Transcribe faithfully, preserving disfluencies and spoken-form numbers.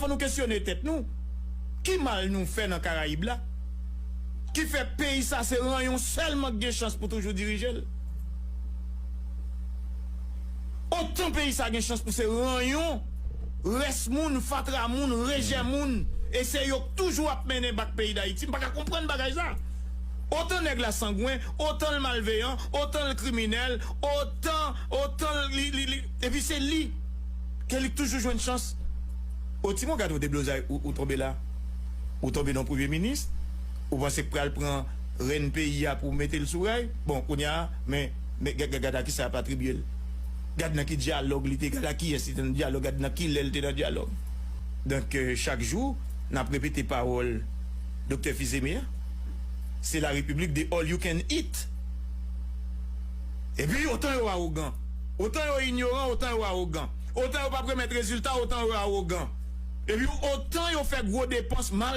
Fò nou kesyone tèt nou. Ki mal nou fè nan Karayib la? Ki fè peyi sa se ranyon sèlman k gen chans pou toujou dirije l? Otan peyi sa gen chans pou se ranyon, rès moun, fatra moun, rejè moun, e se yo k toujou ap mennen bak peyi Dayiti. M pa ka konprann bagay sa. Otan nèg la sangwen, otan l malveyan, otan l kriminèl, otan, otan li, li, li, epi se li ke li toujou jwenn chans. O Timon, gade yon deblozay ou, ou tonbe la. Ou tonbe nan premye minis, ou panse k pral pran rèn peyi a pou mete l sou ray. Bon, kounye a, men, men gad, gad, gad a kisa y ap atribye l. Gad nan ki dyalòg li te, gad a kiyès li te nan dyalòg, gad nan ki lè l te nan dyalòg. Donk, euh, chak jou, n ap repete pawòl Doktè Fils-Aimé a. Se la repiblik de all you can eat. Epi, otan yo awogan, otan yo inyoran, otan yo awogan, otan yo p ap remèt rezilta, otan yo awogan. Epi, otan yo fè gwo depans mal